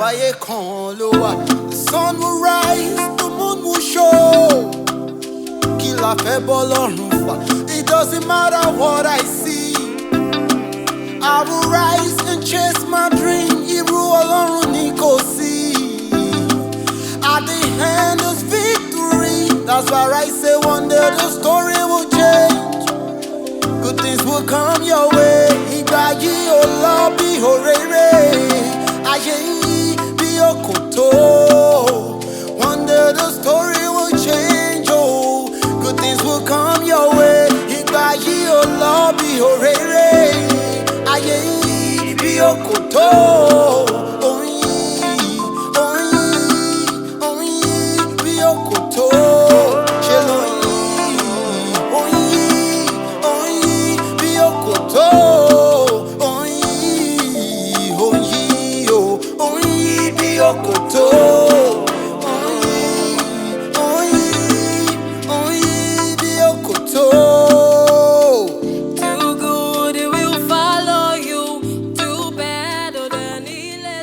Ṣèbáyé kan ló wà. The sun will rise, the moon will show. Kí la fẹ́ bọ́ lọ́rùn fà? It doesn't matter what I see. I will rise and chase my dream. Irú Ọlọ́run ni kò sí. At the end is victory. That's why I say one day the story will change. Good things will come your way. Ìgbà yìí ò lọ bí òréré. Ayé yìí bí òkòtó. One day the story will change. Oh, good things will come your way. Ìgbà yìí ò lọ bí òréré. Ayé yìí bí òkòtó. Oyin, oyin, oyin bí òkòtó. Ṣe lóyin, oyin, oyin bí òkòtó. Oyin, oyin, o, oyin bí òkòtó. Oyin, oyin, oyin bí òkòtó. Do good, it will follow you. Do bad, or then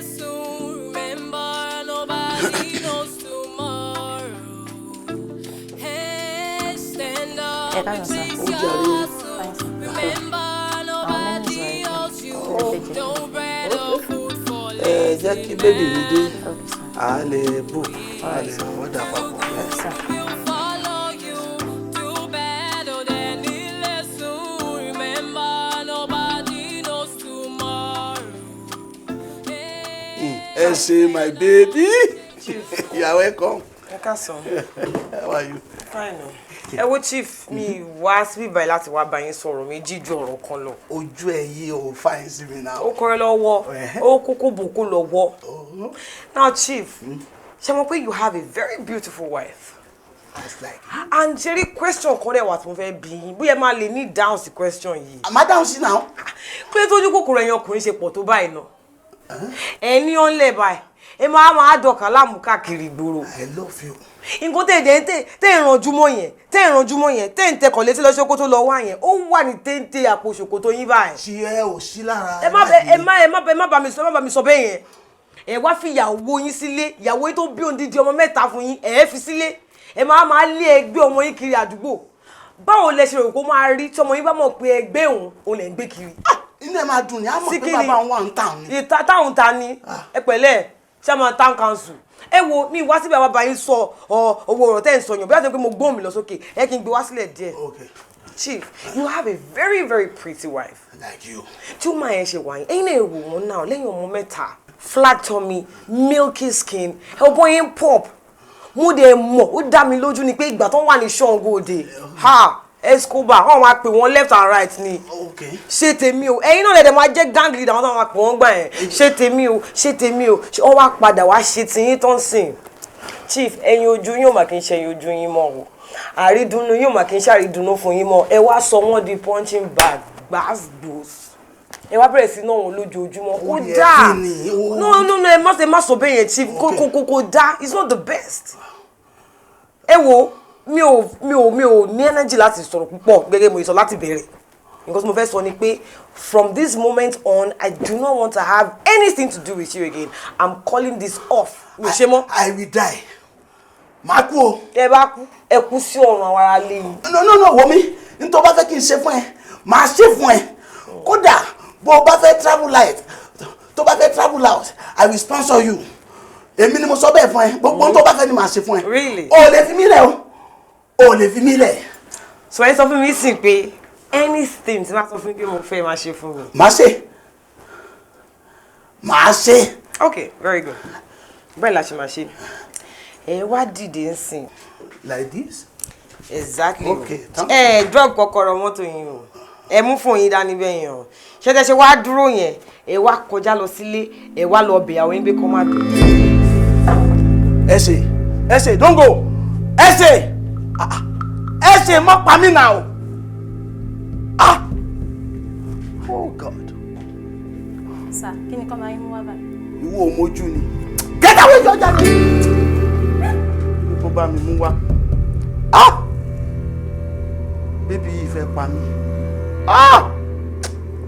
soon. Remember, nobody knows tomorrow. Hey, stand up Ẹ káàsán, and sir. face your soon. Remember, nobody owes you. No bread or food for Ẹ jẹ́ kí baby mi dé. Okay, sir. A lè book, a lè order papọ̀. Sir. Will follow you. Do bad, or then soon. Remember, nobody knows tomorrow. Hey. Ẹ ṣe, my baby, you are welcome. Ẹ káàsán. How are you? Fine o. Ẹ wo, chief, mi wá síbí báyìí láti wá bá yín sọ̀rọ̀ méjì ju ọ̀rọ̀ kan lọ. Ojú ẹ yìí ò fine sí mi náà. Ó kọ́rẹ́ lọ́wọ́, ó kókó bòkó lọ́wọ́. Now, chief, ṣe mọ̀ pé you have a very beautiful wife? It's like And ṣe rí, question kan dẹ̀ wà tí mo fẹ́ bí yín, bóyá ẹ máa lè ní ìdáhùn sí question yìí. Madam sí náà. Pé tójú kòkòrò ẹ̀yin ọkùnrin ṣe pọ̀ tó báyìí náà, ẹ ní ọ̀nlẹ̀ báyìí, ẹ máa máa dọ̀kà láàmú káàkiri ìgboro. I love you. Nǹkan tẹ̀ dẹ̀ tẹ̀ tẹ̀ ìrànjú mọ́ yẹn, tẹ̀ ìrànjú mọ́ yẹn, tẹ̀ ń tẹkọ̀ létí lọ ṣókótó lọ wá yẹn, ó wà ní téńté àpò ṣòkòtò yín báyìí. Ṣé ẹ ò sí lára? Ẹ má bẹ ẹ má ẹ má bẹ ẹ má bá mi sọ, ẹ má bá mi sọ bẹ́ẹ̀ yẹn. Ẹ wá fi ìyàwó yín sílé, ìyàwó yín tó bí òǹdíje ọmọ mẹ́ta fún yín, ẹ fi sílé, ẹ máa máa lé ẹgbẹ́ ọmọ yín kiri àdúgbò. Báwo lẹ ṣe rò kó máa rí tí ọmọ yín bá mọ̀ pé ẹgbẹ́ òun òun lẹ̀ ń gbé kiri? Inú ẹ máa dùn ní àmọ́ Sí pé kí ni? Bàbá òun wà ń tà ní. Ìta táwọn ta ni? Ẹ pẹ̀lẹ́, chairman town council. Ẹ wo, mi wá síbi àwọn bàbá yín sọ ọ owó ọ̀rọ̀ tẹ́ ń sọ yàn bí wọ́n ti pé mo gbóhùn mi lọ sókè, ẹ kí n gbé wá sílẹ̀ díẹ̀. Okay. Chief, you have a very, very pretty wife. Like you. Tí ó máa yẹn ṣe wáyé, ẹ̀yin náà wò wọ́n náà, lẹ́yìn ọmọ mẹ́ta, flat tummy, milky skin, ọbọ̀ yẹn pop. Mo dẹ̀ mọ̀, ó dá mi lójú ni pé ìgbà tó wà ní Ṣàngó Òde, ha, Escobar, wọ́n máa pè wọ́n left and right ni. Ṣé tèmi o, ẹ̀yin náà lẹ́dẹ̀ máa jẹ́ gang leader àwọn tó máa pè wọ́n gbà yẹn. Ṣé tèmi o, ṣé tèmi o, ṣé wọ́n wá padà wá ṣe tiyín tó ń sìn? Chief, ẹ̀yin ojú yóò mà kí n ṣe ẹ̀yin ojú yín mọ́ o, àrídùnnú yóò mà kí n ṣàrídùnnú fún yín mọ́. Ẹ wá sọ wọ́n di punching bag gbàgbós, ẹ wá bẹ̀rẹ̀ sí náà wọn lójoojúmọ́. Kò Orí ẹ dáa. kí ni? No, no, no, ẹ má sọ bẹ́ẹ̀ yẹn, chief. Kò dáa, it's not the best. Ẹ wo, mi ò ní energy láti sọ̀rọ̀ púpọ̀. Gẹ́gẹ́ mo sọ láti bẹ̀rẹ̀, nǹkan tí mo fẹ́ sọ ni pé from this moment on, I do not want to have anything to do with you again. I'm calling this off. Mi ò ṣe mọ́. I will die. Màá kú o. Ẹ bá kú, ẹ kú sí ọ̀run àwọn ará lé yín. No, no, no, wo mi, nítorí bá fẹ́ kí n ṣe fún ẹ, màá ṣe fún ẹ. Kódà bó o bá fẹ́ travel light, tó bá fẹ́ travel out, I will sponsor you. Èmi ni mo sọ bẹ́ẹ̀ fún ẹ. Gbogbo ohun tó bá fẹ́ ni màá ṣe fún ẹ. Really? O ò lè fi mí lẹ̀ o, o ò lè fi mí lẹ̀. So ẹ sọ fún mi sìn pé anything tí wọ́n sọ fún mi pé mo fẹ́, máa ṣe fún mi? Màá ṣe, màá ṣe. Okay, very good. Bẹ́ẹ̀ la ṣe máa ṣe. Ẹ wá dìde ń sìn. Like this? Exactly. Okay, thank. Ẹ drop kọ́kọ́rọ́ mọ́tò yín o, ẹ mú fún yín dání bẹ́ẹ̀ yẹn o. Ṣé tẹ́ ṣe wá dúró yẹn, ẹ wá kọjá lọ sílé, ẹ wá lọ bẹ̀ àwọn yín pé kọ́ má bẹ̀. Ẹ ṣe, ẹ ṣe, don't go. Ẹ ṣe, ẹ ṣe, má pa mí náà o. Ah, oh God. Sir, kí ni kọ́ máa yín mú wá báyìí? Ìwọ ò mójú ni. Get away, jọjà ni kó bá mi mú wá. Ah, baby yìí fẹ́ pa mí. Ah,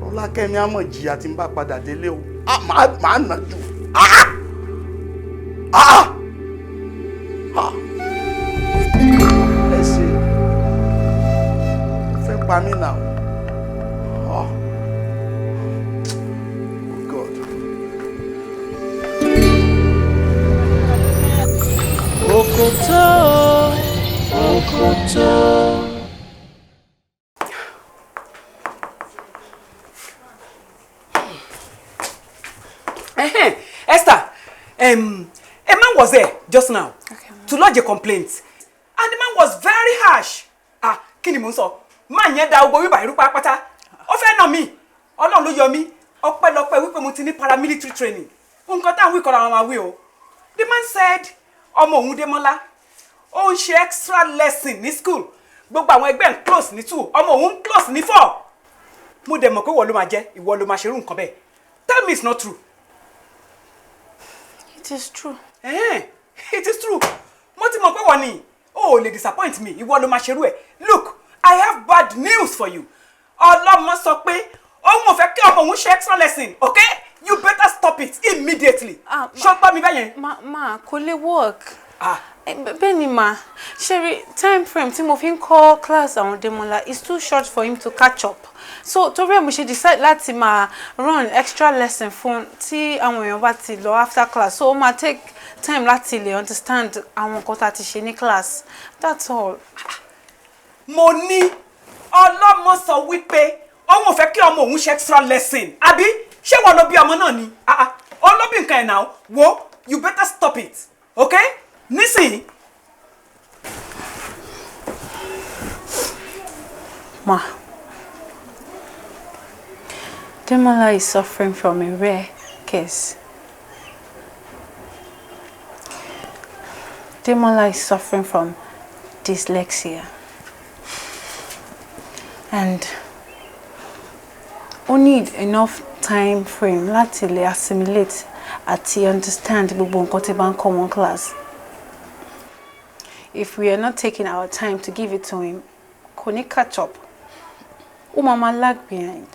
Rọlákẹ́mi á mọ̀ jìyà tí n bá padà délé o. Ah, màá nà jù. Ah. Ah ah, ẹ ṣe fẹ́ pa mí náà. Oh. Oh God. Òkòtó, òkòtó. Esther, a man was there just now, okay, to lodge a complaint, and the man was very harsh. Ah, kí ni mò ń sọ? Man yẹn da gbogbo wíwà irú pátápátá. Ó fẹ́ nà mí, Ọlọ́run ló yọ mí. Ọpẹ́lọpẹ́ wípé mo ti ní paramilitary training. Nǹkan táwọn wí kọ́ra wọn máa wí o. The man said, ọmọ òun Démọ́lá, ó ń ṣe extra lesson ní school. Gbogbo àwọn ẹgbẹ́ ń close ní 2, ọmọ òun ń close ní 4. Mo dẹ̀ mọ̀ pé ìwọ ló máa jẹ́, ìwọ ló máa ṣerú nǹkan bẹ́ẹ̀. Tell me it's not true. It is true. It is true. Mo ti mọ̀ pé wọ́n ni. O ò lè disappoint me. Ìwọ ló máa ṣerú ẹ̀. Look, I have bad news for you. Ọlọ́mọ sọ pé òun ò fẹ́ kí ọmọ òun ṣe extra lesson, okay? You better stop it immediately. Ṣó gbọ́ mi bẹ́yẹn? Ma, kò lè work. Bẹ́ẹ̀ ni ma, ṣe time frame tí mo fi ń kọ́ class àwọn Démọ́lá is too short for him to catch up. So torí ẹ̀ mo ṣe decide láti máa run extra lesson fún tí àwọn èèyàn bá ti lọ after class. So ó máa take time láti lè understand àwọn nǹkan tá a ti ṣe ní class. That's all. Mo ní ọlọ́mọ sọ wípé òun ò fẹ́ kí ọmọ òun ṣe extra lesson. Àbí ṣé wọ́n ló bí ọmọ náà ni? Ó ló bí nǹkan ẹ̀ náà. Wo, you better stop it, okay? Nísìnyí. Ma, Demola is suffering from a rare case. Demola is suffering from dyslexia. And ó need enough time frame láti lè assimilate àti understand gbogbo nǹkan tí bá ń kọ́ wọn class. If we are not taking our time to give it to him, kò ní catch up. Ó máa máa lag behind.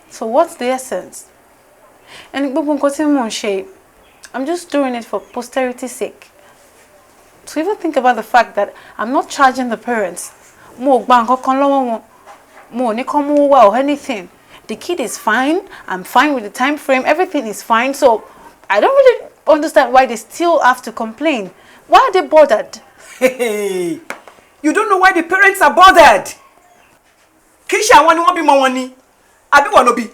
So what's the essence? And gbogbo nǹkan tí mò ń ṣe, I'm just doing it for posterity's sake. To even think about the fact that I'm not charging the parents. Mo ò gba nǹkan kan lọ́wọ́ wọn. Mo ò ní kán mú wá or anything. The kid is fine. I'm fine with the time frame. Everything is fine. So I don't really understand why they still have to complain. Why are they bothered? Hey, you don't know why the parents are bothered. Kì í ṣe àwọn ni wọ́n bímọ wọn ni. Àbí wọ́n ló bí?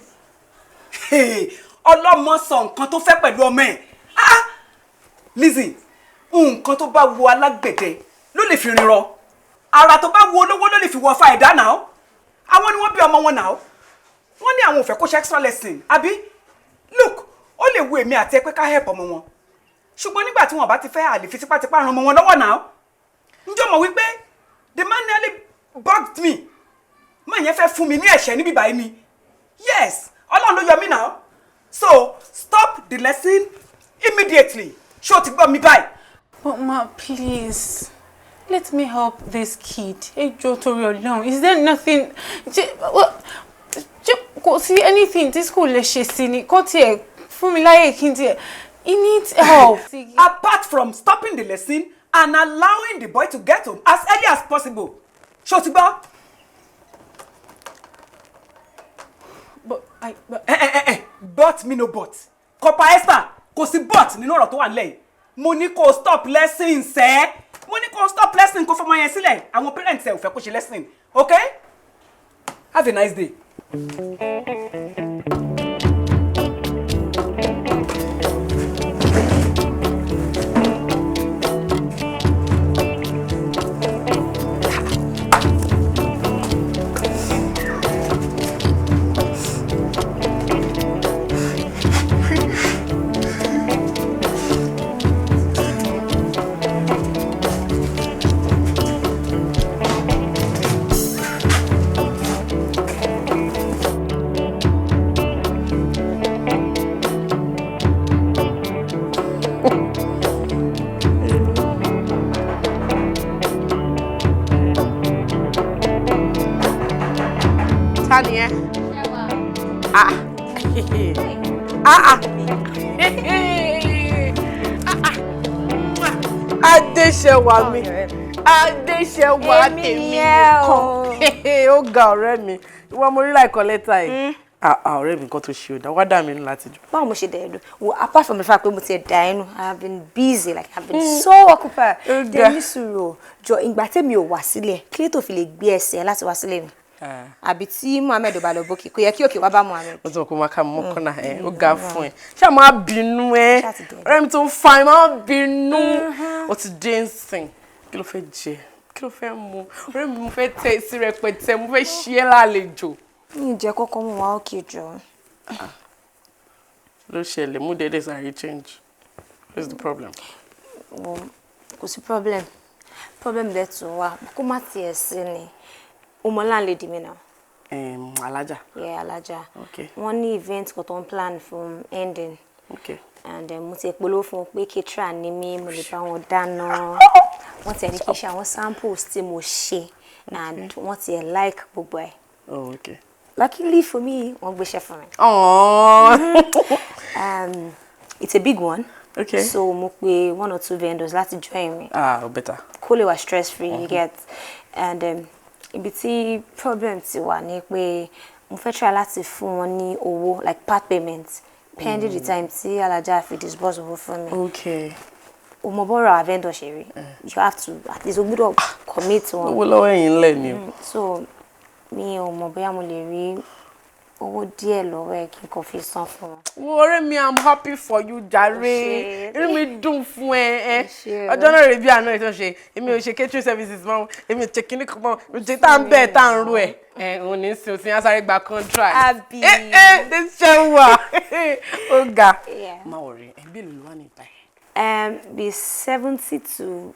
Ọlọ́mọ sọ nǹkan tó fẹ́ pẹ̀lú ọmọ ẹ̀. Ah, Lizzy, nǹkan tó bá wo alágbẹ̀dẹ ló lè fi rin rọ. Ara tó bá wo olówó ló lè fi wọ fa ẹ̀dá náà. Àwọn ni wọ́n bí ọmọ wọn náà. Wọ́n ní àwọn ò fẹ́ kó ṣe extra lesson, àbí? Look, ó lè wo èmi àti ẹ pé ká help ọmọ wọn. Ṣùgbọ́n nígbà tí wọ́n bá ti fẹ́ àlè fi tipátipá ran ọmọ wọn lọ́wọ́ náà. Ǹjọ́ mọ̀ wípé the man nearly bugged me. Man yẹn fẹ́ fún mi ní ẹ̀ṣẹ̀ níbí báyìí ni. Yes, Ọlọ́run ló yọ mí náà. So stop the lesson immediately. Ṣé o ti gbọ́ mi báyìí? But ma, please, let me help this kid. Ẹ jọ̀ọ́ torí Ọlọ́run, is there nothing? Ṣé kò sí anything tí school lè ṣe sí ni? Kó tiẹ̀ fún mi láyè kí n tiẹ̀. He needs help. Apart from stopping the lesson and allowing the boy to get home as early as possible. Ṣé o ti gbọ́? But I. But, but me no but. Corper Esther, kò sí but nínú ọ̀rọ̀ tó wà nílẹ̀ yìí. Mo ní kó stop lesson sẹ́. Mo ní kó stop lesson kó fọmọ yẹn sílẹ̀. Àwọn parents ẹ̀ ò fẹ́ kó ṣe lesson. Okay? Have a nice day. Ta ni ẹ? Ah. Ah ah. Ah ah. Adéṣẹwà mi, Adéṣẹwà tèmi nìkan. Ó ga ọ̀rẹ́ mi, ìwọ mo rí láìkọ lẹ́tà yìí. Ọ̀rẹ́ mi, nǹkan tó ṣe ò dá, wá dà mí nù láti jù. Báwo mo ṣe dẹ̀ ẹ̀dùn? Well, apart from the fact pé mo ti dà ẹnu, I have been busy, like I have been so occupied. Ó ga. Dẹ̀ ní sùúrù o, jọ ìgbà tèmi ò wá sílẹ̀, kí ló tó fi lè gbé ẹsẹ̀ láti wá sílẹ̀ mi? Àbí tí Muhammed ò bá lọ bókè, kò yẹ kí òkè wá bá Muhammed. Ó ti mọ̀ kó máa ká mọ́ kọ́nà ẹ̀, ó ga fún ẹ. Ṣé máa bínú ẹ? Ọ̀rẹ́ mi tó ń fa ẹ máa bínú. Ó ti dé nsìn. Kí ló fẹ́ jẹ? Kí ló fẹ́ mu? Ọ̀rẹ́ mi, mo fẹ́ tẹ́ sí rẹpẹtẹ, mo fẹ́ ṣe é lálejò. Mi ì jẹ́ kọ́kọ́ mú wa òkè jọ. Ló ṣẹlẹ̀, mú dédé sáré change. What's the problem? Well, kò sí problem. Problem dẹ̀ tún wà. Kó má tiẹ̀ sí ni. O mọ landlady mi náà. Alájà. Yeah, Alájà. Okay. Wọ́n ní event kan tó ń plan fún ending. Okay. And mo ti polówó fún wọn pé caterer ni mí, mo lè bá wọn dáná. Wọ́n ti ẹ̀ ní kí n ṣe àwọn samples tí mo ṣe and wọ́n ti ẹ̀ like gbogbo ẹ̀. Oh, okay. Luckily for me, wọ́n gbéṣẹ́ fún mi. Aww. It's a big one. Okay. So mo pe one or two vendors láti join mi. Ah, better. Kó lè wà stress free, you get. And ibi tí problem ti wà ni pé mo fẹ́ try láti fún wọn ní owó, like part payment, pending the time tí Alájà fi disburse owó fún mi. Okay. O mọ bọ́rọ̀ àwọn vendor ṣe rí. You have to at least o gbọ́dọ̀ commit wọn. Owó lọ́wọ́ ẹ̀yìn ńlẹ̀ ni o. So mi ò mọ̀ bóyá mo lè rí owó díẹ̀ lọ́wọ́ ẹ̀ kí n kàn fi san fún wọn. Wo ọ̀rẹ́ mi, I'm happy for you jàre. Ṣé. Inú mi dùn fún ẹ ẹ. Ṣé o. Ọjọ́ náà rè bí àná ètò ṣe. Èmi ò ṣe catering services mọ́, èmi ò ṣe kíní kan mọ́, èmi ò ṣe tá à ń bẹ̀ tá à ń ru ẹ̀. Ẹ òun ní sin òsín asáré gba contract. Àbí. Ẹ ẹ ṣe ṣe wà. Ó ga. Yeah. Má worry, ẹ bí èlò ló wà ní ìta ẹ̀. Be 70 to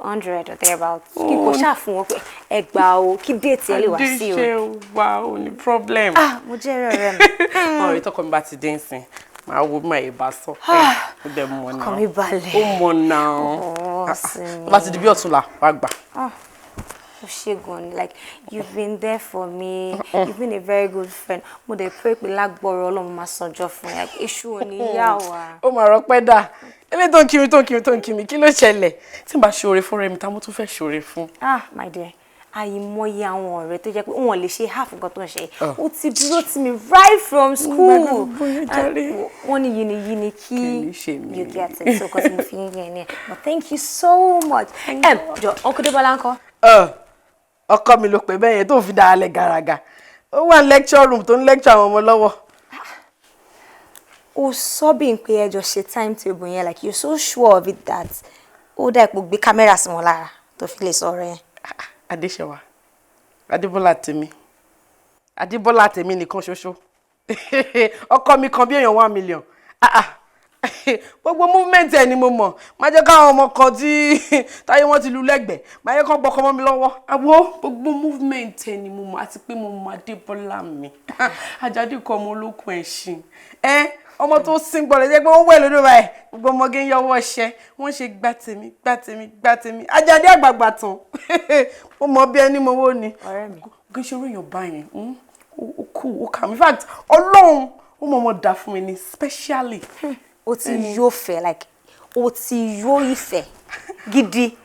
100 or thereabout. Kí n kò ṣáà fún wọn pé ẹ gbà o, kí date ẹ lè wá sí o. Adéṣẹ́wà ò ní problem. Ah, mo jẹ́rìí ọ̀rẹ́ mi. Ọ̀rẹ́ tọkọ mi bá ti dé nsìn, màá wo bí màá yẹ bá sọ. Ó dẹ̀ mọ̀ náà. Ọkàn mi balẹ̀. Ó mọ̀ náà. Ọ̀ sinmi. Tó bá ti di bí ọ̀túnla, wàá gbà. Ah, o ṣé gan ni, like you've been there for me, you've been a very good friend. Mo dẹ̀ pray pé lágbọ́rọ̀ Ọlọ́run máa sanjọ́ fún ẹ, like èṣù ò ní yà wá. Ó máa rọpẹ́ dà. Eléyìí tó ń kiri tó ń kiri tó ń kiri, kí ló ṣẹlẹ̀? Tí n bá ṣoore fún ọ̀rẹ́ mi, ta mo tún fẹ́ ṣoore fún? Ah, my dear, àìmọye àwọn ọ̀rẹ́ tó jẹ́ pé wọn lè ṣe half nǹkan tó ń ṣe. Ó ti dúró tì mí right from school. And wọ́n ní yìnyín yìnyín kí Kì í ṣe mi. you get it, so nǹkan tí mo fi ń yẹn ni ẹ. But thank you so much. Jọ, Uncle Débọ́lá ńkọ́? Ọkọ mi ló pè bẹ́ẹ̀ yẹn tó fi dá alẹ́ gàràgà. Ó wà ní lecture room tó ń lecture àwọn ọmọ lọ́wọ́. Ó sọ bí n pé ẹ jọ ṣe timetable yẹn, like you're so sure of it that ó dà ipò gbé kámẹ́rà sí wọn lára tó fi lè sọ̀rọ̀ yẹn. Adéṣẹwà, Adébọ́lá tèmi, Adébọ́lá tèmi nìkan ṣoṣo. Ọkọ mi kan bí èèyàn 1 million. Ah, ah. Gbogbo movement ẹ ni mo mọ̀. Má jẹ́ káwọn ọmọ kan tí táyé wọn ti lu lẹ́gbẹ̀ẹ́, má jẹ́ kán gbọ́kọ mọ́ mi lọ́wọ́. Àwo gbogbo movement ẹ ni mo mọ̀, àti pé mo mọ̀ Adébọ́lá mi. Àjàdí kọ ọmọ olókùn ẹ̀ṣin. Ẹ ọmọ tó sín gbọ́dọ̀ jẹ́ pé wọ́n wẹ̀ lódò báyìí, gbogbo ọmọge ń yọwọ́ ṣẹ́, wọ́n ṣe gbá tèmi gbá tèmi gbá tèmi. Àjàdí àgbààgbà tán, ó mọ bí ẹni mowó ni. Ọ̀rẹ́ mi. Kì í ṣe orí èèyàn báyẹn, ó kú ó kà mí. In fact, Ọlọ́run ó mọ̀ ọmọ dà fún mi ni specially. Ó ti yóò fẹ́, like ó ti yóò ìfẹ́ gidi.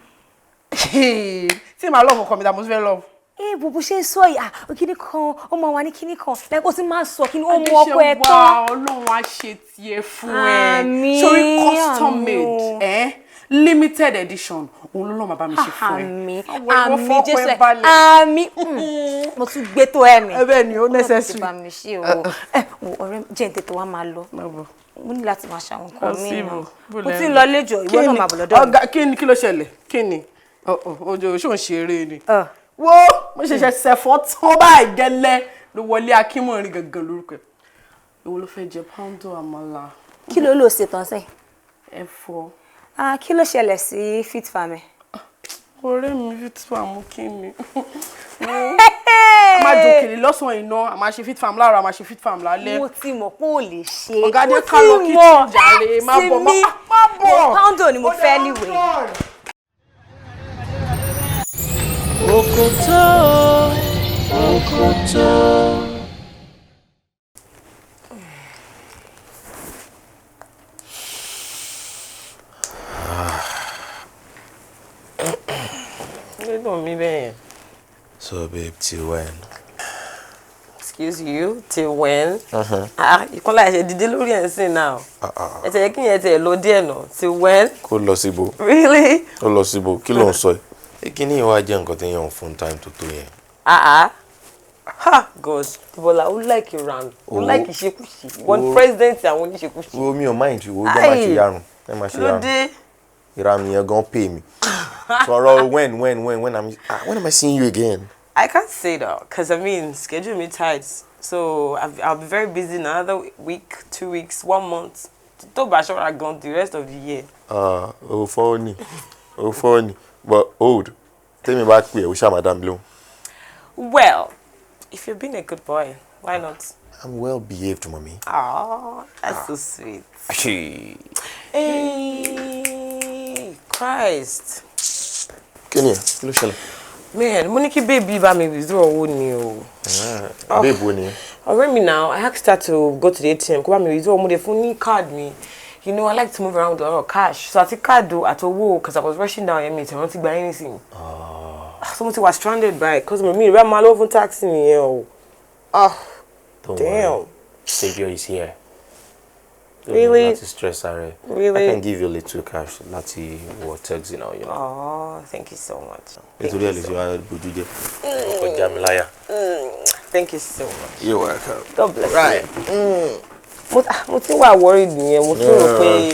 Tí màá love ọkọ mi, dà mo tún fẹ́ love. Ẹ bó ṣe ń sọ yìí, ah, kíní kan ó máa wà ní kíní kan, like ó ti máa ń sọ kíní ó mú ọkọ ẹ Adéṣẹ́wà, tán. Ọlọ́run á ṣe tiẹ̀ fún ẹ. Àmín, Sórí custom àmín made o. eh? Limited edition òun ló lọ́ọ́ máa bá mi ṣe fún ẹ. Àmín. Àwọn ìwọ Àmín. fọ́kọ Jésù ẹ ẹ balẹ̀. Àmín. Mo tún gbé tó ẹ mi. Ẹ bẹ́ẹ̀ ni, ó Ọlọ́run ti necessary. bá mi ṣe o. Ẹ wo ọ̀rẹ́ mi, jẹ́ n tètè wá máa lọ. Má bọ̀. Mo ní láti máa ṣàwọn nǹkan mi náà. Possible. Mo ti ń lọ lẹ́jọ́, ìwọ náà máa bọ̀ lọ́dọ̀ mi. Ọ̀gá, kí ni, kí ló ṣẹlẹ̀? Kí ni? Ojo ṣó ń ṣeré ni? Ah. Wo mo ṣẹ̀ṣẹ̀ ṣẹ̀fọ́ tán báyìí gẹ́lẹ́ ló wọlé. Akínmọ̀rin gangan lórúkọ ẹ̀. Èwo ló fẹ́ jẹ, poundo, àmàlà? Kí ló lò ṣe tán sẹ́yìn? Ẹ̀fọ́. Ah, kí ló ṣẹlẹ̀ sí fit farm ẹ̀? Ọ̀rẹ́ mi, fit farm kí ni? A máa jòkèlè lọ́sàn-án iná, a máa ṣe fit farm láàárọ̀, a máa ṣe fit farm lálẹ́. Mo ti mọ̀ pé ò lè ṣe. Ọ̀gá dé Mo ká lọ ti kitchen mọ̀. jàre, má bọ̀, Sinmi. má bọ̀. Poundo ni mo fẹ́ anyway. Òkòtó, òkòtó. lọ́dọ̀ mi bẹ́ẹ̀ yẹn. So babe, till when? Excuse you, till when? Ah, ìkọlá ẹ̀ṣẹ̀ dìde lórí ẹ̀ ń sìn náà. Ẹ tẹ̀yẹ kí yẹn tẹ̀ lọ díẹ̀ náà. Till when? Kó lọ síbo. Really? Ó lọ síbo. Kí ló ń sọ yìí? Kí ni ìwà jẹ́ nǹkan téèyàn ń fún time tó tó yẹn? Ah ah. Ha God, Bọ́lá, ó like ìranù, ó like ìṣekúṣe. One president àwọn oníṣekúṣe. Wo mi ò mind, wo jẹ́ máa ṣe yarun. Ẹ máa ṣe yarun. Lóde. Ìranù yẹn gan pay mi. Sọ̀rọ̀ when am I seeing you again? I can't say that because I mean schedule me tight, so I'll be very busy in another week, 2 weeks, 1 month. Tó bá ṣọ́ra gan the rest of the year. Ah, o funny, o funny, but old. Tell me back pé o ṣá madam lóhùn. Well, if you've been a good boy, why not? I'm well behaved, mommy. Oh, that's so sweet. Hey, Christ. Kí ni ẹ? Kí ló ṣẹlẹ̀? Man, mo ní kí baby bá mi withdraw owó ni o. Babe wo ni? Ọ̀rẹ́ mi now, I asked her to go to the ATM kó bá mi withdraw, mo dẹ̀ fún ní card mi. You know, I like to move around with a lot of cash. So àti card o àti owó, because I was rushing down yẹn mi tí wọ́n ti gba anything. So mo ti wà stranded by because mo mi ìrẹ́ máa lọ fún taxi nìyẹn o. Ah, damn. Savior is here. Don't Really? Láti stress ara ẹ. Really? I can give you a little cash láti wọ taxi now, you know. Oh, thank you so much. Nítorí ẹ lè ṣe wá bójú jẹ. Ọkọ̀ já mi láyà. Thank you so much. You're welcome. God bless right. you. Mo ti wà worried nìyẹn, mo ti rò pé.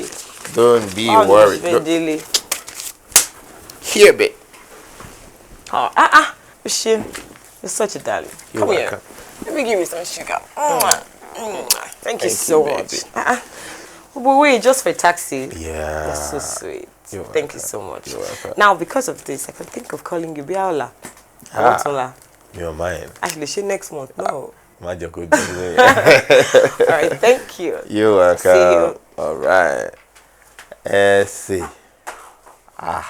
Don't be worried. Báwo ni mo ṣe fẹ́ délé? Here, babe. Oh, ah, ah. Ṣé, you're such a darling. You're Come welcome. here. Let me give you some sugar. Thank you so much. But wait, just for a taxi. Yeah. That's so sweet. You're Thank you so much. You're welcome. Now, because of this, I can think of calling you Biaola. Ah. Otola. You're mine. Actually, she next month. No. Má jẹ́ kó dúró. All right, thank you. You're welcome. See you. All right. Ẹ ṣe. Ah.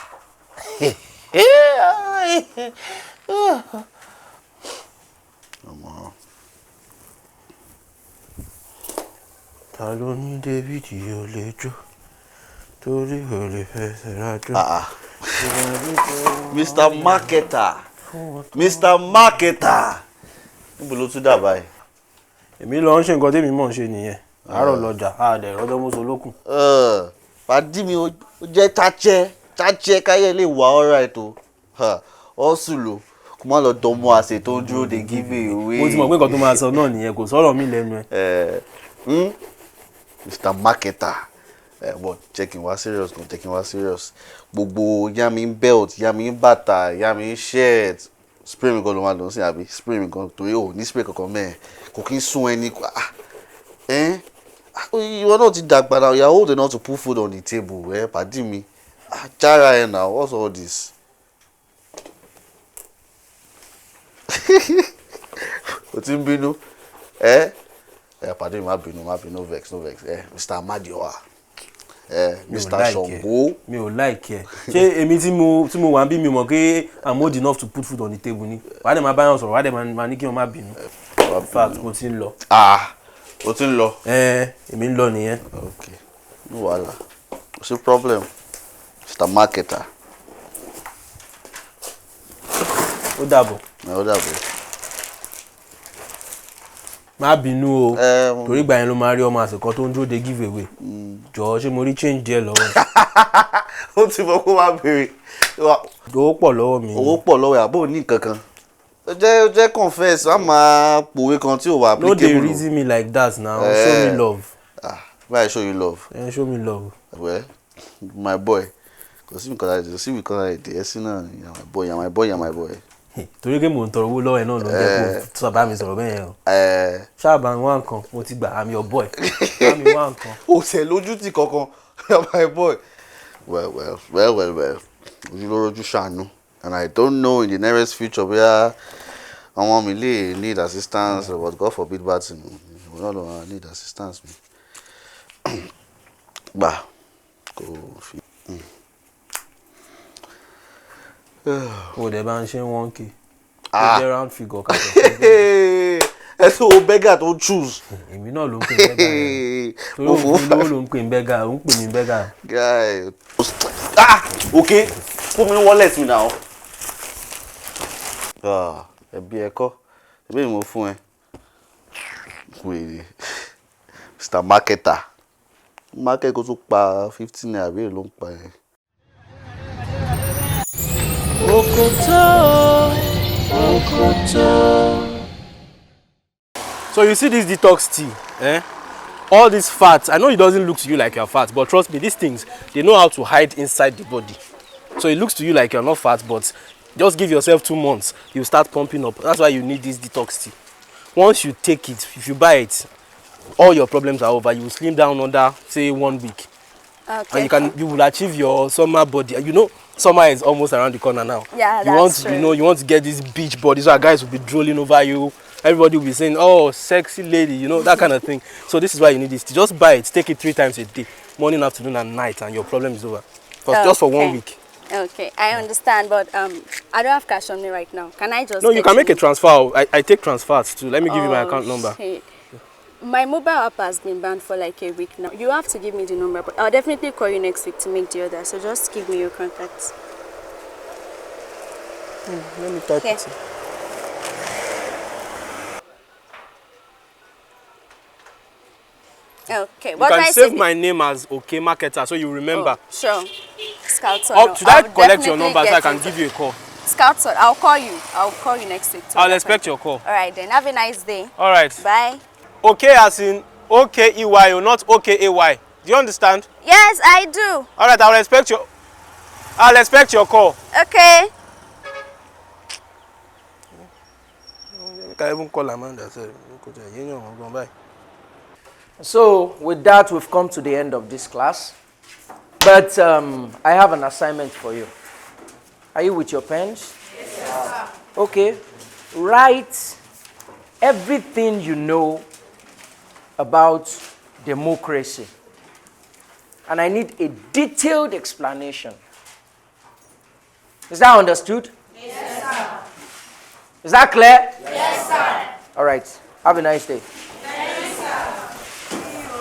Ọmọ. Ta ló ní David ò lè jó torí ò lè fẹsẹ̀ rájò. Mr. Marketer, Mr. Marketer, níbo ló tún dà báyìí? Èmi lọ ń ṣe nǹkan tèmi mọ̀ ń ṣe nìyẹn. Àárọ̀ lọ́jà, àdẹ̀ rọ́jọ́ mọ́sọ lókun. Pàdí mi ó jẹ́ cháchẹ́ cháchẹ́ káyẹ̀ lè wà alright o. Ọ̀sùn lò kó má lọ dánmọ́ àṣẹ tó ń dúró de give away. Mo ti mọ̀ pé nǹkan tó máa sọ náà nìyẹn, kò sọ̀rọ̀ mi lẹ́nu ẹ̀. Mr. Marketer, but jẹ́ kí n wá serious gan, jẹ́ kí n wá serious. Gbogbo yá mi belt, yá mi bàtà, yá mi shirt, spray mi gan ló máa lò ó sí àbí spray mi gan torí ò ní spray kankan mẹ́ẹ̀ kò kí n sún ẹni. Ìwọ náà ti dàgbà now, you are old enough to put food on the table, pàdí mi. Jára ẹ now, what's all this? O ti ń bínú ẹ pàdé mi, má bínú, má bínú, no vex, no vex. Mr. Amadioha, Mr. Ṣàngó. Mi ò like ẹ. Ṣé èmi tí mo wà ń bí mi mọ̀ pé I'm old enough to put food on the table ni? Wàá dẹ̀ máa bá yàn sọ̀rọ̀, wàá dẹ̀ máa ní kí wọ́n má bínú. In fact, mo ti ń lọ. Ah, o ti ń lọ. Èmi ń lọ nìyẹn. Ok, no wàhálà, kò sí problem, Mr. Marketer. Ó dàbọ̀. Ó dàbọ̀. Má bínú o, torí ìgbà yẹn ló máa rí ọmọ àsìkò tó ń dúró de give away. Jọ̀ọ́ ṣé mo rí change díẹ̀ lọ́wọ́. Ó ti mọ kó má béèrè. Owó pọ̀ lọ́wọ́ mi. Owó pọ̀ lọ́wọ́ ẹ̀, àbó ní nǹkan kan. Ó jẹ́ confess, á máa pòwe kan tí ò wà applicable. No dey reason me like that now, show me love. Ah, why I show you love? Show me love. Well, my boy, kò sí nǹkan láti sí nǹkan láti dé ẹ sí náà, you are my boy, you are my boy, you are my boy. Torí pé mò ń tọrọ owó lọ́wọ́ ẹ̀ náà ló ń jẹ́ kó bá mi sọ̀rọ̀ bẹ́ẹ̀ yẹn o. Ṣáàbà ń wá nǹkan, mo ti gbà, I'm your boy. Bá mi wá nǹkan. O tẹ̀ lójú tì kankan, you are my boy. Well, well, well, well, well, ojú ló rojú ṣàánú. And I don't know in the nearest future bóyá àwọn mi lè need assistance, but God forbid bad thing. Ìwọ náà ló máa need assistance mi. Gbà kò fi. O dẹ̀ bá ń ṣe 1K. Ó jẹ́ round figure kàtọ́. Ẹ tó o beggar tó choose. Èmi náà ló ń pè ní beggar yẹn. Torí òun lówó ló ń pè ní beggar, òun pè ní beggar. Guy. Ah! Okay, fún mi ní wallet mi now. Ah, ẹbí ẹ kọ́, ẹbí mi mo fún ẹ. Wèrè, Mr. Marketer. Market kó tún pa ₦15 bí èló ń pa ẹ. Òkòtó, òkòtó. So you see this detox tea, eh? All this fat, I know it doesn't look to you like you're fat, but trust me, these things, they know how to hide inside the body. So it looks to you like you're not fat, but just give yourself 2 months, you start pumping up. That's why you need this detox tea. Once you take it, if you buy it, all your problems are over. You will slim down under, say, one week. Okay. And you will achieve your summer body. You know, summer is almost around the corner now. Yeah, You want that's to, you true. know, you want to get this beach body, so that guys will be drooling over you. Everybody will be saying, "Oh, sexy lady," you know, that kind of thing. So this is why you need this. Just buy it, take it three times a day, morning, afternoon, and night, and your problem is over. Just for one Okay. week. Okay, I understand, but I don't have cash on me right now. Can I just No, you get can make a transfer. I take transfers too. Let me give you my Oh, account number. shit. My mobile app has been banned for like a week now. You have to give me the number, but I'll definitely call you next week to make the order. So just give me your contacts. Let me type Okay. it. Okay. You What do can I save say? my name as OK Marketer, so you remember. Oh, sure. Scout. Oh, should I collect your I'll definitely number so I get can it. give you a call? Scout, I'll call you. I'll call you next week to I'll order expect your call. All right then. Have a nice day. All right. Bye. Okay, as in OKEY, o, not OKAY. Do you understand? Yes, I do. All right, I'll expect your call. Okay. Can even call Amanda. Bye. So, with that, we've come to the end of this class. But I have an assignment for you. Are you with your pens? Yes, sir. Okay. Write everything you know about democracy. And I need a detailed explanation. Is that understood? Yes, sir. Is that clear? Yes, sir. All right. Have a nice day. Thank you, sir.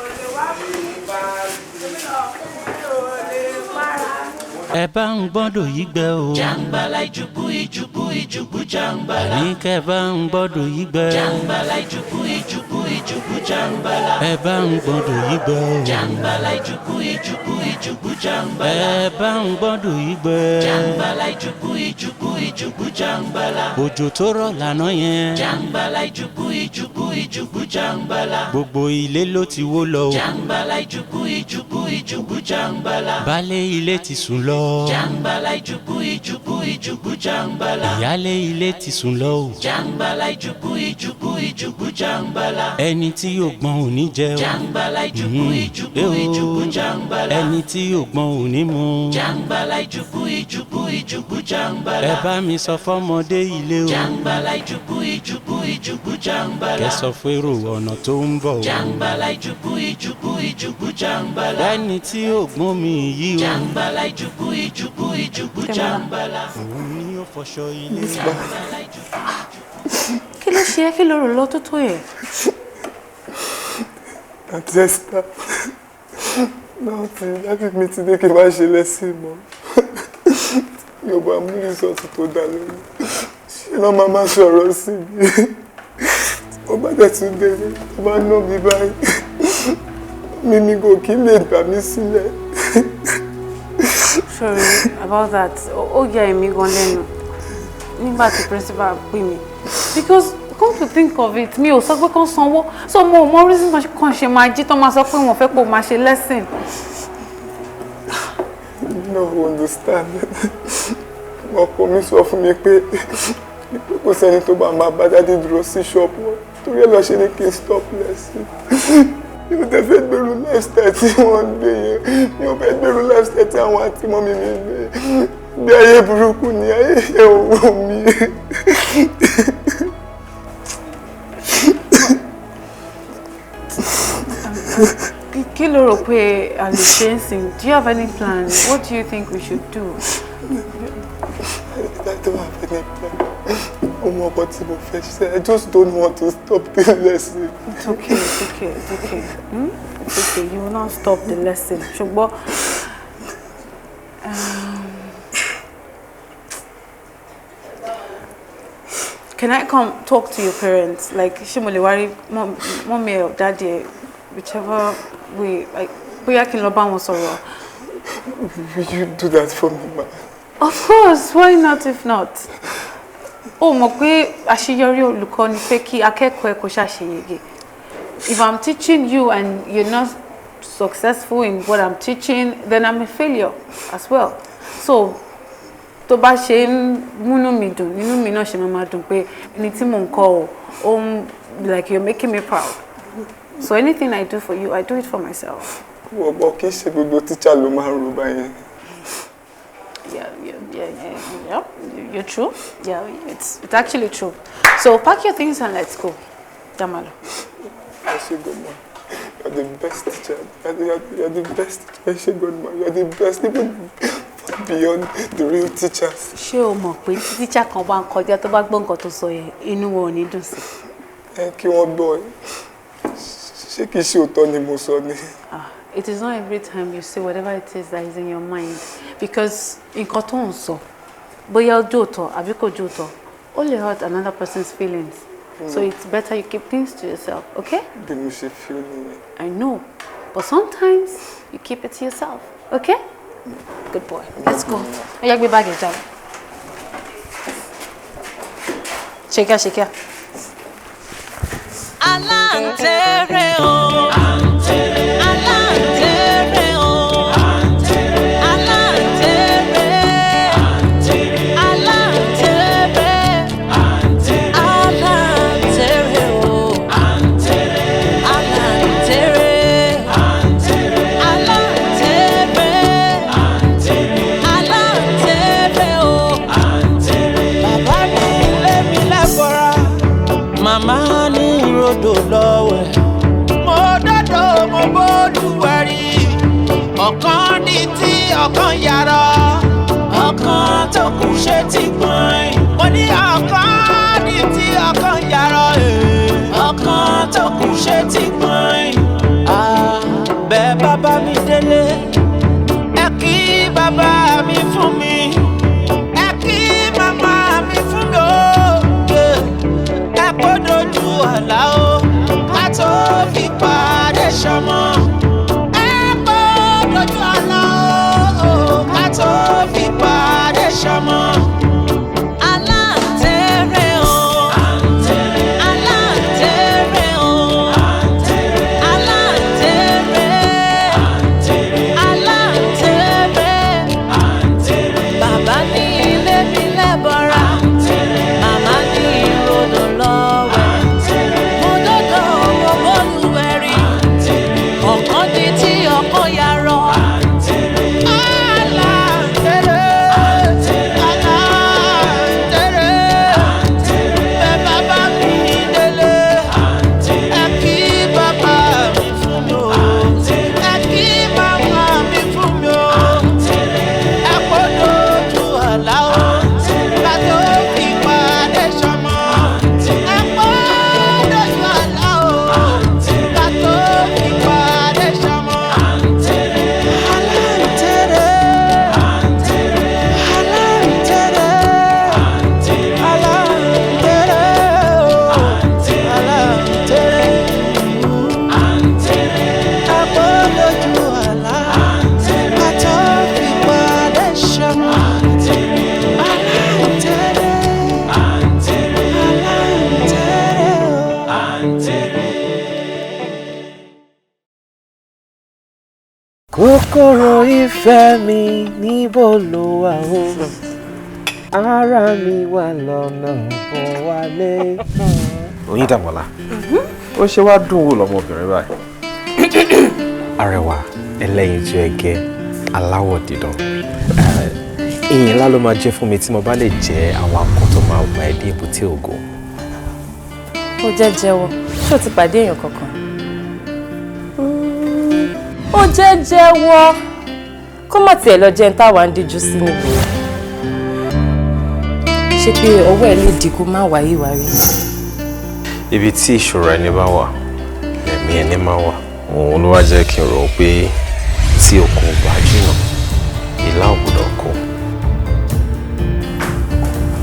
Ẹ bá ń gbọ́dọ̀ yí gbẹ o. Jàǹgbàlà ìjùbú ìjùbú ìjùbú jàǹgbàlà. Àní kẹ́ bá ń gbọ́dọ̀ yí gbẹ. Jàǹgbàlà ìjùbú ìjùbú ìjùbú jàǹgbàlà. Ẹ bá ń gbọ́dọ̀ yí gbẹ o. Jàǹgbàlà ìjùbú ìjùbú ìjùbú jàǹgbàlà. Ẹ bá ń gbọ́dọ̀ yí gbẹ. Jàǹgbàlà ìjùbú ìjùbú ìjùbú jàǹgbàlà. Òjò tó rọ̀ lánàá yẹn. Jàǹgbàlà ìjùbú ìjùbú ìjùbú jàǹgbàlà. Gbogbo ilé ló ti wó lọ o. Jàǹgbàlà ìjùbú ìjùbú ìjùbú jàǹgbàlà. Baálé ilé ti sùn lọ. Jàǹgbàlà ìjùbú ìjùbú ìjùbú jàǹgbàlà. Ìyálé ilé ti sùn lọ o. Jàǹgbàlà ìjùbú ìjùbú ìjùbú jàǹgbàlà. Ẹni tí yóò gbọ́n ò ní jẹ o. Jàǹgbàlà ìjùbú ìjùbú Eh o. ìjùbú jàǹgbàlà. Ẹni tí yóò gbọ́n ò ní mu. Jàǹgbàlà ìjùbú ìjùbú ìjùbú jàǹgbàlà. Ẹ bá mi sọ fọ́mọdé ilé o. Jàǹgbàlà ìjùbú ìjùbú ìjùbú jàǹgbàlà. Kẹ́ sọ férò ọ̀nà tó ń bọ̀ o. Jàǹgbàlà ìjùbú ìjùbú ìjùbú jàǹgbàlà. Lẹ́ni tí yóò gbọ́n mi yìí o. Jàǹgbàlà ìjùbú ìjùbú ìjùbú jàǹgbàlà. Òun ni ó fọṣọ ilé. Jàǹgbàlà ìjùbú. Kí ló ṣe é? Kí ló rò lọ tó tó yẹ? Àǹtí Esther, náà tí láti mi ti dé kí n má ṣe lesson mọ́. Mi ò bá mú result tó dá lórí. Ṣé lọ́ máa máa sọ̀rọ̀ sí mi? Ó bá dẹ̀ tún délé, tó bá ná mi báyìí. Mímí kò kí lè gbà mí sílẹ̀. Sorry about that. Ó yà èmi gan lẹ́nu nígbà tí principal pè mí, because come to think of it, mi ò sọ pé kán sanwó, so mo ò mọ reason kan ṣe máa jí tó máa sọ pé wọ́n fẹ́ kó máa ṣe lesson. No understand. Ọkọ mi sọ fún mi pé kò sẹ́ni tó bá máa bá daddy dúró sí ṣọ́ọ̀bù wọn. Torí ẹ̀ lọ ṣe ní kí n stop lesson. Mi ò tẹ́ fẹ́ gbèrú lifestyle tí wọ́n ń gbé yẹn. Mi ò fẹ́ gbèrú lifestyle tí àwọn àti mummy mi ń gbé. Bí ayé burúkú ni ayé yẹn ò wù mí. Kí ló rò pé a lè ṣe ń sìn? Do you have any plan? What do you think we should do? I don't have any plan. Ọmọ ọkọ tí mo fẹ́ ṣe. I just don't want to stop the lesson. It's okay, it's okay, it's okay. Hmm? It's okay, you will not stop the lesson. Ṣùgbọ́n Can I come talk to your parents? Like, ṣé mo lè wá rí mommy or daddy ẹ, whichever way, like, bóyá kí n lọ bá wọn sọ̀rọ̀. Will you do that for me, ma? Of course, why not if not? Ó mọ̀ pé àṣeyọrí olùkọ́ ni pé kí akẹ́kọ̀ọ́ ẹ kó ṣàṣeyege. If I'm teaching you and you're not successful in what I'm teaching, then I'm a failure as well. So, tó bá ṣe ń múnú mi dùn, nínú mi náà ṣe máa máa dùn pé ẹni tí mò ń kọ́ o, ó ń, like, you're making me proud. So anything I do for you, I do it for myself. Wọ́n kì í ṣe gbogbo tíṣà ló máa ń ro báyẹn. Yeah. You're true. Yeah, it's actually true. So pack your things and let's go. Damalo. Ẹ ṣé gan ma. You're the best teacher. You're the best. Ẹ ṣé gan ma. You're the best, even beyond the real teachers. Ṣé o mọ̀ pé tí tíṣà kan bá ń kọjá, tó bá gbọ́ nǹkan tó sọ yẹn, inú wọn ò ní dùn sí? Ẹ kí wọ́n gbọ́. Ṣé kìí ṣe òótọ́ ni mo sọ ni? Ah, it is not every time you say whatever it is that is in your mind, because nǹkan tó ń sọ, bóyá ó jóòtọ́ àbí kò jóòtọ́, ó lè hurt another person's feelings. So it's better you keep things to yourself, okay? Bí mo ṣe feel nìyẹn. I know, but sometimes you keep it to yourself, okay? Good boy. Let's go. Ó yá, gbé báàgì jáde. Ṣe kíá, ṣe kíá. Aláǹtẹ̀rẹ̀ o. Aláǹtẹ̀rẹ̀ o. Aláǹtẹ̀rẹ̀. Aláǹtẹ̀rẹ̀. Aláǹtẹ̀rẹ̀ o. Aláǹtẹ̀rẹ̀. Aláǹtẹ̀rẹ̀. Aláǹtẹ̀rẹ̀ o. Bàbá ní ilé mi lẹ́bọ̀rà, màmá ní ìrodò lọ́wẹ̀. Mo dọ́dọ̀ mo bólúwẹ̀rí, ọ̀kan ní tí ọ̀kan yàrá, ọ̀kan tó kù ṣe ti gbọ̀n. Mo ní ọ̀kan ní tí ọ̀kan yàrá, ọ̀kan tó kù ṣe ti gbọ̀n. Bẹ́ẹ̀ bàbá mi délé, ẹ kí bàbá mi fún mi, ẹ kí màmá mi fún mi o. Ẹ kó dojú àlá o, ká tó fi pàdé ṣọmọ. Ẹ kó dojú àlá o, ká tó fi pàdé ṣọmọ. Aláǹtẹ̀rẹ̀ o. Aláǹtẹ̀rẹ̀ o. Aláǹtẹ̀rẹ̀. Aláǹtẹ̀rẹ̀. Bàbá ní ilé mi lẹ́bọ̀rà. Màmá ní ìrodò lọ́wẹ̀. Mo dọ́dọ̀ mo bólúwẹ̀rí. Ọ̀kan di tí ọ̀kan yarọ. Aláǹtẹ̀rẹ̀, aláǹtẹ̀rẹ̀, bẹ́ẹ̀ bàbá mi délé, ẹ kí bàbá mi fún mi o, ẹ kí màmá mi fún mi o, ẹ kó dojú àlá o, ká tó fi pàdé ṣọmọ. Ẹ kó dojú àlá o, ká tó fi pàdé ṣọmọ. Aláǹtẹ̀rẹ̀. Aláǹtẹ̀rẹ̀, aláǹtẹ̀rẹ̀ o, aláǹtẹ̀rẹ̀. Ẹ kó dojú àlá, ká tó fi pàdé ṣọmọ. Aláǹtẹ̀rẹ̀, aláǹtẹ̀rẹ̀ o. Kòkòrò ìfẹ́ mi, níbo ló wà o? Ara mi wà lọ́nà bọ̀ wálé. Oyíndàmọ́lá, ó ṣe wá dùn wò lọ́mọbìnrin báyìí. Arẹwà, ẹlẹ́yinjú ẹgẹ́, aláwọ̀ dídán. Ìyìn ńlá ló máa jẹ́ fún mi tí mo bá lè jẹ́ awakọ̀ tó máa wà ẹ́ dé èbúté ògo. Ó jẹ́ jẹ́wọ́, ṣé o ti pàdé èèyàn kankan? Ó jẹ́ jẹ́wọ́, kó má tiẹ̀ lọ jẹun táwa ń díjú sí nígboro. Ṣé pé ọwọ́ ẹ̀ lè dì kó má wáyé wárí? Ibi tí ìṣòro ẹni bá wà, ẹ̀mí ẹni máa wà. Òun ló wá jẹ́ kí n rò ó pé tí okùn ò bá jìnnà, ìlà ò gbọ́dọ̀ kó.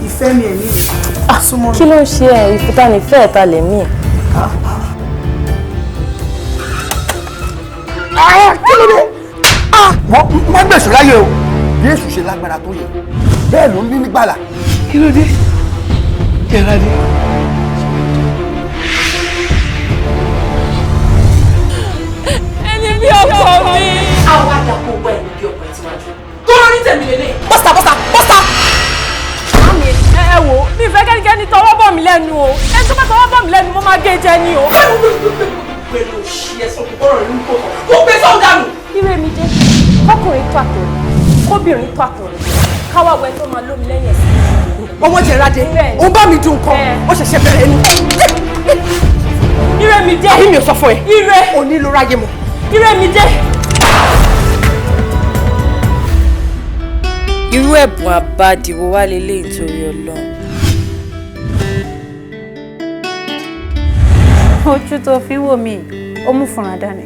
Ìfẹ́ mi, ẹ̀mí mi. Kí ló ń ṣe ẹ ìfúta nífẹ̀ẹ́ ta lè mí? Kí ló dé? Wọ́n má gbèsè láyé o. Bí èṣù ṣe lágbára tó yẹ, bẹ́ẹ̀ ló ń ní nígbàlà. Kí ló dé? Jẹ́rádé. Ẹni bí ọkọ mi. Àwa dàpọ̀ wọ ẹni bí ọkọ ẹ̀ tíwájú. Tó lórí tèmi lélẹ̀. Bọ́sà bọ́sà bọ́sà. Mami, ẹ wò, mi fẹ́ kẹ́nikẹ́ni tọwọ́ bọ̀ mí lẹ́nu o. Ẹni tó bá tọwọ́ bọ̀ mí lẹ́nu, mo máa gé jẹ ni o. Pẹ̀lú òṣì ẹ̀sán kò gbọ́rọ̀ ní kò kó gbé sọ́ọ̀ dànù. Ire mi jẹ́ kọkùnrin tó àtọ̀ rẹ̀, kóbìnrin tó àtọ̀ rẹ̀, káwá wẹ tó máa lómi lẹ́yìn ẹ̀sìn. Ọmọ Jẹ̀rádé, ó bá mi dùn nǹkan, ó ṣẹ̀ṣẹ̀ bẹ̀rẹ̀ ni. Ire mi jẹ́. Àbí mi ò sọ fún ẹ. Ire. Òní ló ráyè mọ́. Ire mi jẹ́. Irú ẹ̀bùn àbàdì wo wá leléyìí nítorí Ọlọ́run? Ojú tó fi ń wò mí, ó mú fúnra dání.